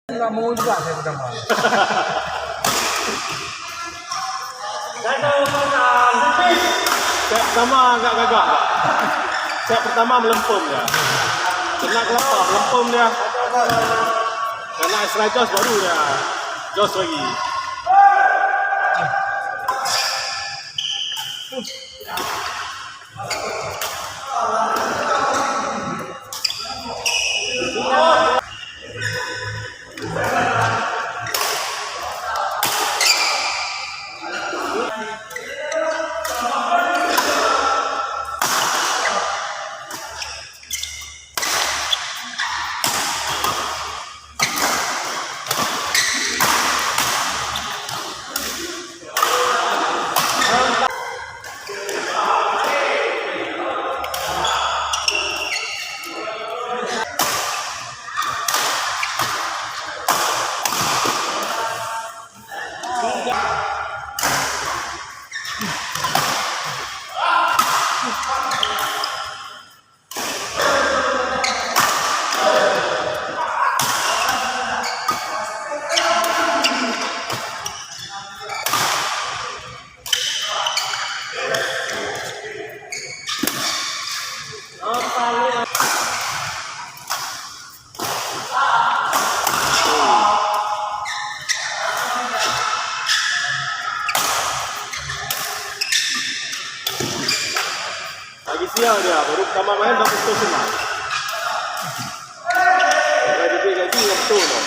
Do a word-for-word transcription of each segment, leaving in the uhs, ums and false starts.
Enggak mau juga saya pertama. Set pertama agak gagah, Pak. Set pertama melempem dia. Kena kelapa, melempem dia. Kena extra jos baru dia jos lagi. Lagi sial dia, baru pertama main dah putus semua. Dah diberi gaji yang betul tu.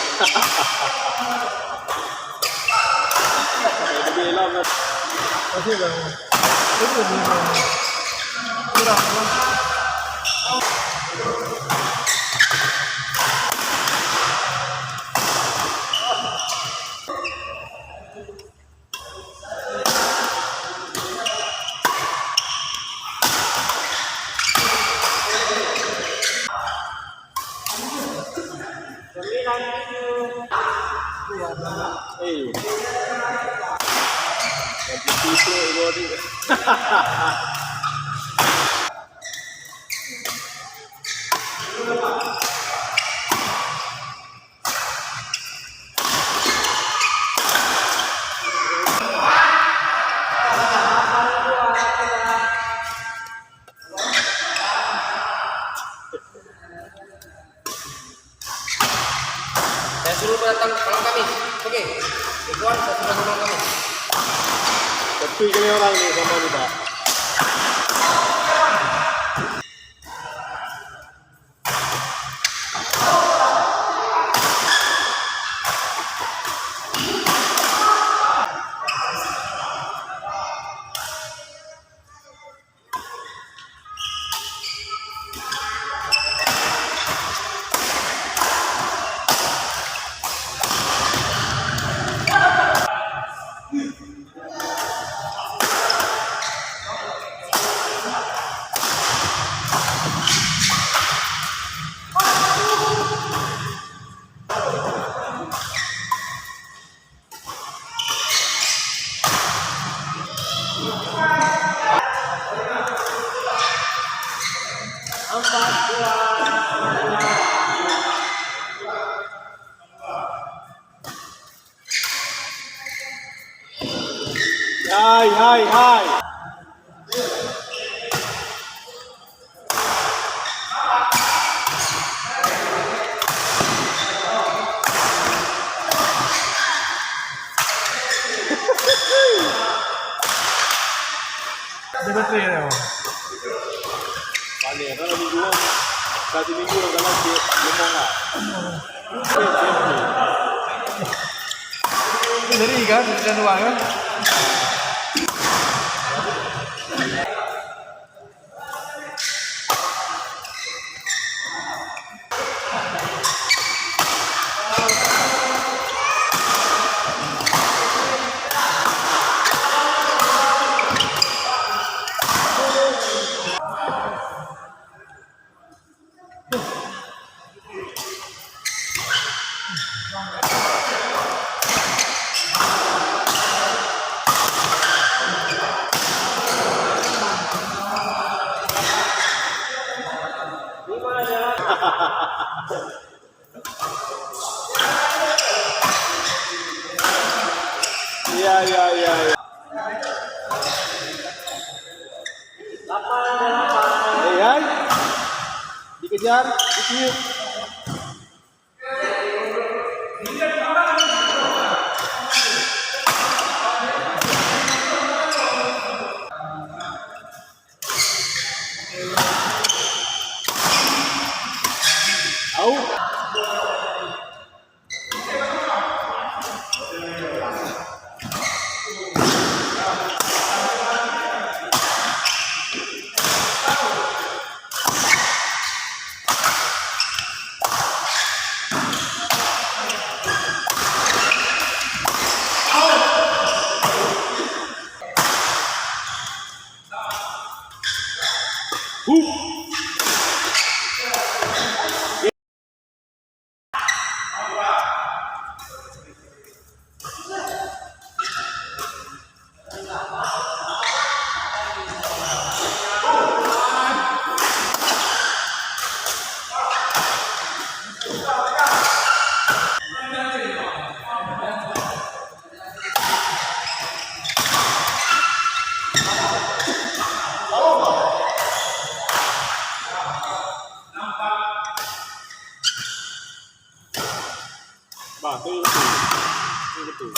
Dah diberi ilham dah. Kasih bang. Itu lebih kurang, bang. Saya suruh datang malam Kamis. Oke. Ridwan, saya suruh datang malam Kamis. Tapi kena orang ni sama ni, Pak. Hai, hai, hai. Ada bateri dah. Paling kalau minggu, satu minggu dalam dia lemah lah. Jadi kan, dan luar kan. Ya, ya, ya, ya. Eh, hai. Dikejar, ditiup. Au. Bah, tu betul. Tu betul.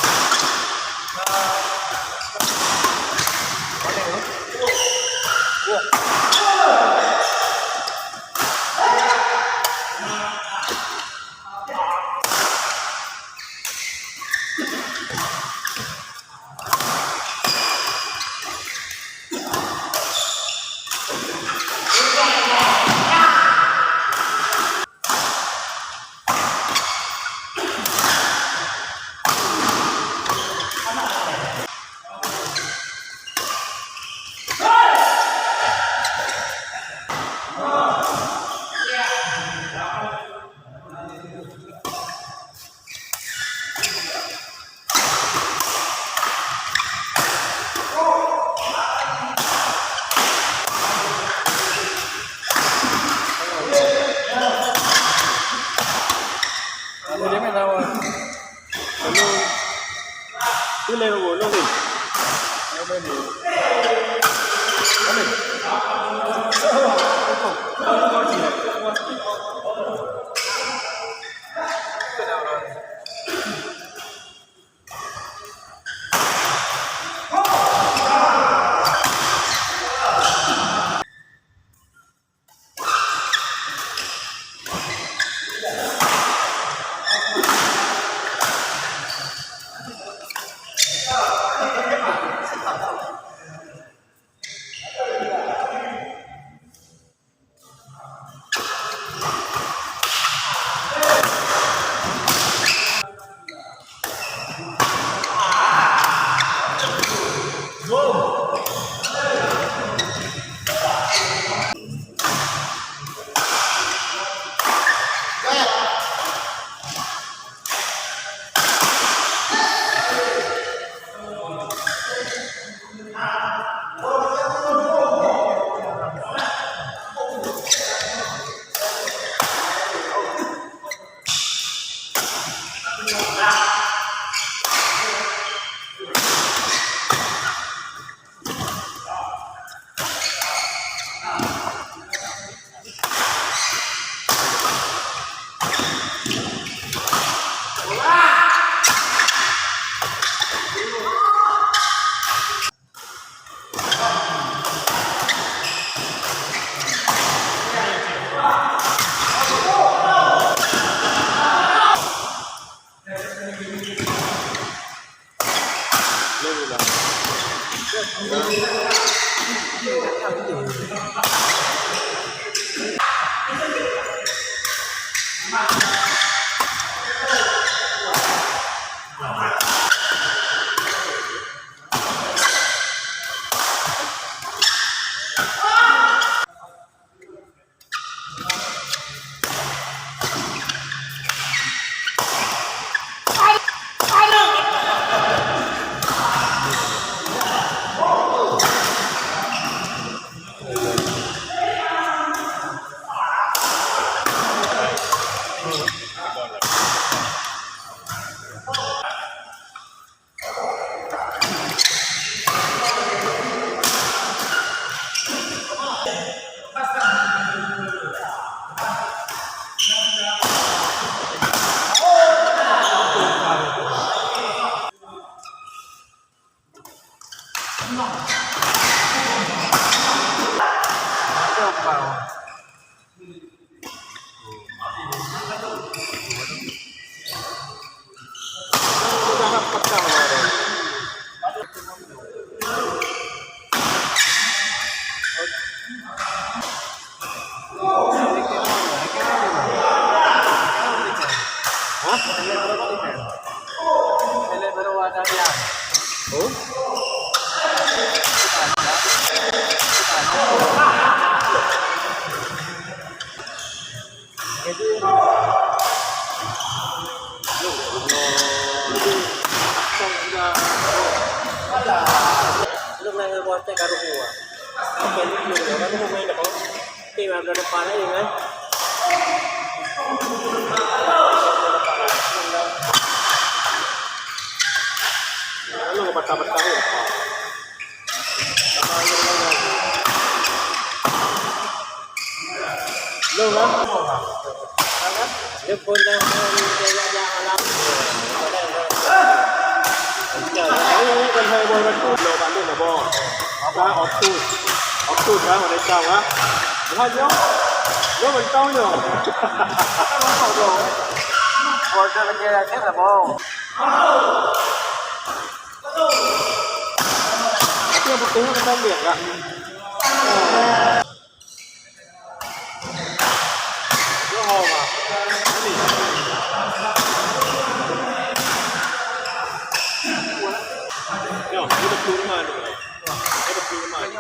Jadi, belum, belum. Belum lagi buat cek baru buat. Oke, ini belum. Kan mau main apa? Oke, ada depan aja kan. Lalu patah-patah ya. Lôn lah. Lôn pun dah mau jaga-jaga malam. Lôn kan hai boh batu. Lôn bak lôn lah boh. Ka Oktus. Oktus kan, udah tahu lah. Bukan nyoe. Lôn belum tahu nyoe. Boh dah kerja lah boh. Tapi yang putih ni bukan dia, enggak? Yo, ho, Mak. Ni. Yo, dia betul rumah ni. Dia betul rumah ni.